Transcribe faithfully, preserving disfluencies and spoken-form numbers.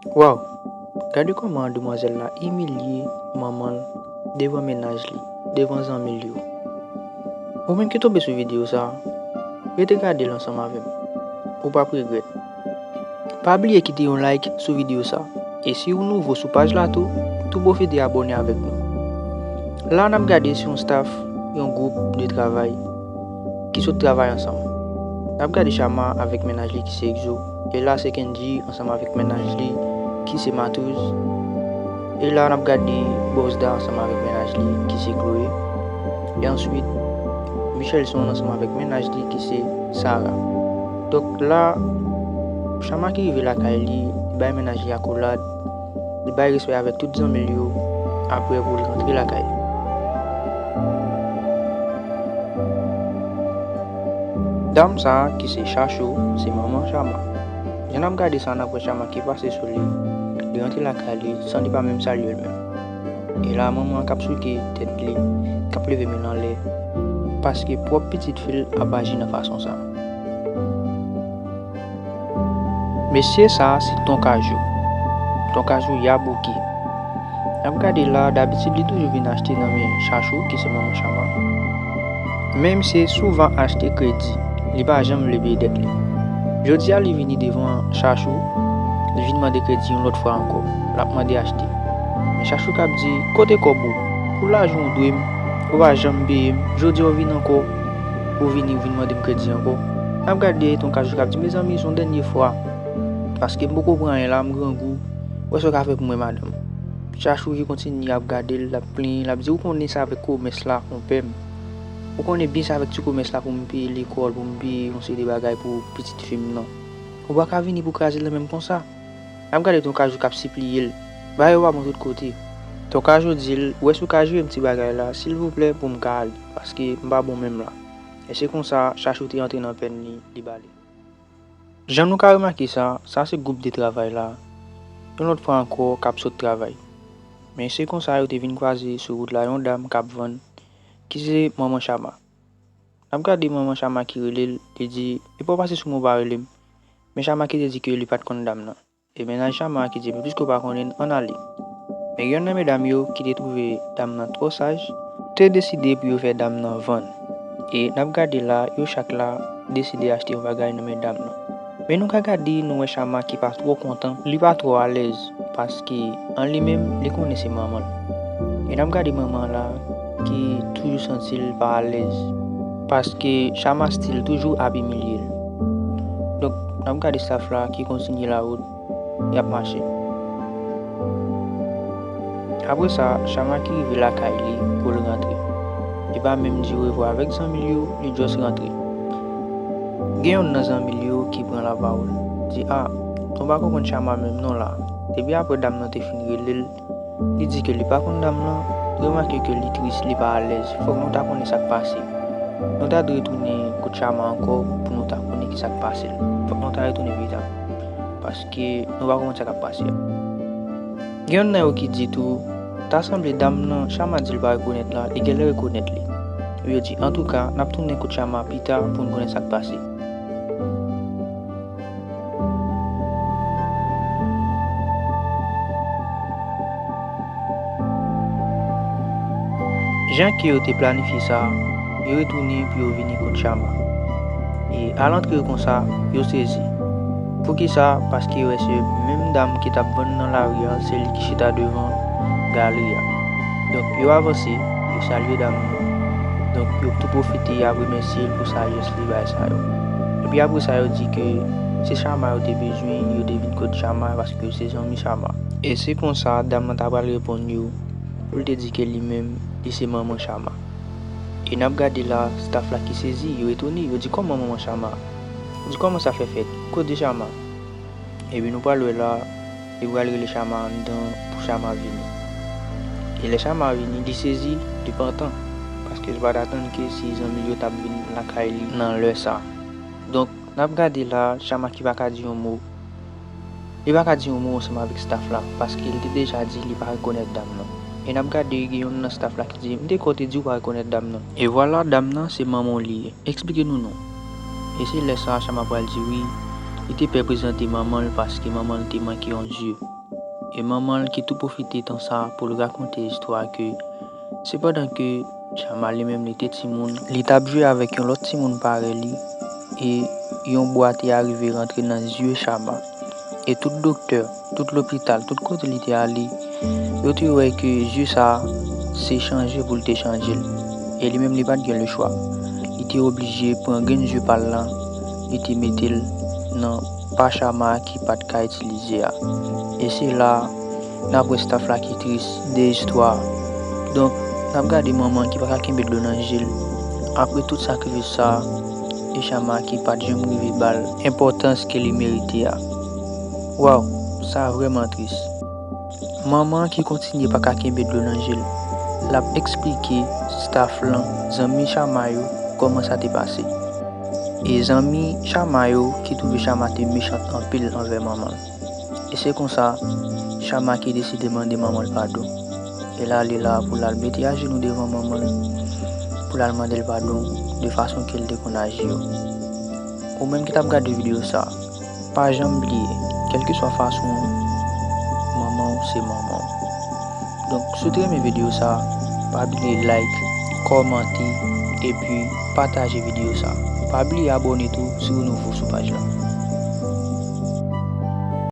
Waw! Gade kòman demwazèl la imilye manman l devan mennaj li, devan zanmi l yo. Ou menm ki tonbe sou videyo sa, rete gade l ansanm avè m. Ou p ap regrèt. Pa bliye kite yon like sou videyo sa. E si ou nouvo sou paj la tou, tou pwofite abòne avèk nou. La n ap gade sou yon staff, yon gwoup de travay ki sot travay ansanm. N ap gade Chama avèk mennaj li ki se Exo. E la se Kendji ansanm avèk mennaj li ki se Matouz. E la n ap gade Bosda ansanm avèk mennaj li ki se Chloé. E answit, Michelson ansanm avèk mennaj li ki se Sarah. Donk la, Chama ki rive lakay li, li bay mennaj li akolad, li bay respè avèk tout zanmi l yo, apre pou l rantre lakay li. Dam sa a ki se Chachou, se manman Chama. Jan n ap gade sa, n ap wè Chama ki pase sou li, li rantre lakay li san li pa menm salye l menm. E la, manman an k ap souke tèt li, k ap leve men l anlè, paske pwòp pitit fi l ap aji nan fason sa a. Mesye sa a se Tonkajou. Tonkajou Yabuki. N ap gade la, dabitid li toujou vin achte nan men Chachou, ki se manman Chama. Men misye souvan achte kredi, li pa janm vle peye dèt li. Jodi a, li vini devan Chachou, li vin mande kredi yon lòt fwa ankò. L ap mande achte. Men Chachou k ap di, "Kote kòb ou? Pou lajan w dwe m, ou pa janm peye m. Jodi a, w vin ankò, ou vini, ou vin mande m kredi ankò." N ap gade Tonkajou k ap di, "Mezanmi, se yon dènye fwa. Paske m poko pran anyen la, m grangou. Wè sa w ka fè pou mwen, madanm." Chachou ki kontinye ap gade l, l ap plenyen, l ap di, "Ou konnen sa avèk komès la, konpè m. Ou konnen byen sa avèk ti komès la pou m peye lekòl, pou m peye yon seri de bagay pou pitit fi m nan. Ou pa ka vini pou kraze l nan men m konsa." N ap gade Tonkajou k ap sipliye l, "Bagay yo pa bon tout kote." Tonkajou di l, "Ou wè si w ka jere m ti bagay la, silvouplè, pou m ka ale, paske m pa bon menm la." E se konsa, Chachou te antre nan pèn li, li ba li. Jan nou ka remake sa, sa se gwoup de travay la, yon lòt fwa ankò, k ap sot travay. Men se konsa yo te vin kwaze sou wout la yon dam k ap vann, ki se manman Chama. N ap gade manman Chama ki rele l, li di, "Epa w pase sou mwen, w pa rele m." Men Chama ki te di ke li pa t konn dam nan. E mennaj Chama ki di, "Men piske w pa konnen, ann ale." Men gen yonn nan medam yo ki te twouve dam nan twò saj, te deside pou yo fè dam nan vann. E n ap gade la, yo chak la deside achte yon bagay nan men dam nan. Men nou ka gade, nou wè Chama ki pa twò kontan, li pa twò alèz, paske an li menm, li konnen se manman l. E n ap gade manman an la, ki toujou santi l pa alèz, paske Chama still toujou ap imilye l. Donk, n ap gade staff la ki kontinye lawout, y ap mache. Apre sa, Chama ki rive lakay li pou l rantre. Li pa menm di orevwa avèk zanmi l yo, li just rantre. Gen yonn nan zanmi l yo ki pran lapawòl, di, "A, nou pa konprann Chama menm non la. Depi apre dam nan te fin rele l, li di ke li pa konn dam nan, remake ke li tris, li pa alèz. Fòk nou ta konnen sa k pase. Nou ta dwe retounen kot Chama ankò pou nou ta konnen ki sa k pase l. Fòk nou ta retounen pita, paske nou pa konprann sa k ap pase a." Gen yonn nan yo ki di tou, "Ta sanble dam nan Chama di l pa rekonèt la, li genlè rekonèt li." Yo di, "Antouka, n ap tounen kot Chama pita pou n konnen sa k pase." Jan ke yo te planifye sa, yo retounen pou yo vini kot Chama. E alantre yo konsa, yo sezi. Poukisa? Paske yo wè se menm dam ki t ap vann nan lari a, se li ki chita devan galri a. Donk, yo avanse, yo salye dam nan. Donk, yo tou pwofite ap remèsye l pou sajès li bay sa yo. Epi apre sa, yo di ke se Chama yo te bezwen, yo te vin kot Chama paske se zanmi Chama. E se konsa, dam nan ta pral reponn yo, pou l te di ke li menm, li se manman Chama. E n ap gade la, staff la ki sezi, yo etone, yo di, "Kòman manman Chama? Di kòman sa fè fèt? Kote Chama?" Epi nou pral wè la, li pral rele Chama anndan pou Chama vini. E lè Chama vini, li sezi, li pantan, paske li pa t atann ke se zanmi l yo t ap vin lakay li nan lè sa. Donk, n ap gade la, Chama ki pa ka di yon mo. Li pa ka di yon mo ansanm avèk staff la, paske li te deja di li pa rekonèt dam nan. E n ap gade, gen yonn nan staff la ki di, "M te kwè w te di w pa rekonèt dam nan." E vwala, dam nan, se manman w li ye. Eksplike nou non. E se lè sa a Chama pral di wi, li te pè prezante manman l paske manman l te manke yon zye. E manman l ki tou pwofite tan sa pou l rakonte istwa ke se pandan ke Chama li menm li te timoun, li t ap jwe avèk yon lòt timoun parèy li, e yon bwa te arive rantre nan zye Chama. E tout doktè, tout lopital, tout kote li te ale, yo te wè ke zye sa a se chanje pou l te chanje l. E li menm li pa t gen lechwa. Li te oblije pran grenn zye pa l lan, li te mete l nan pa Chama ki pa t ka itilize a. E se la a n ap wè staff la ki tris de istwa a. Donk, n ap gade manman ki pa ka kenbe dlo nan je l. Apre tout sakrifis sa a, e Chama ki pa t janm rive ba l enpòtans ke li merite a. Waw, sa vrèman tris. Manman ki kontinye pa ka kenbe dlo nan je l, l ap eksplike staff lan, zanmi Chama yo, kòman sa te pase. E zanmi Chama yo ki twouve Chama te mechan anpil anvè manman l. E se konsa, Chama ki deside mande manman l padon. E l ale la pou l al mete ajenou devan manman l, pou l al mande l padon de fason ke l te konn aji yo. Ou menm ki t ap gade videyo sa, pa janm bliye, kèlkeswa fason an, manman w se manman w. Donk, si w te renmen videyo sa, pa bliye like, kòmante, epi pataje videyo sa. Pa bliye abòne tou si w nouvo sou paj la.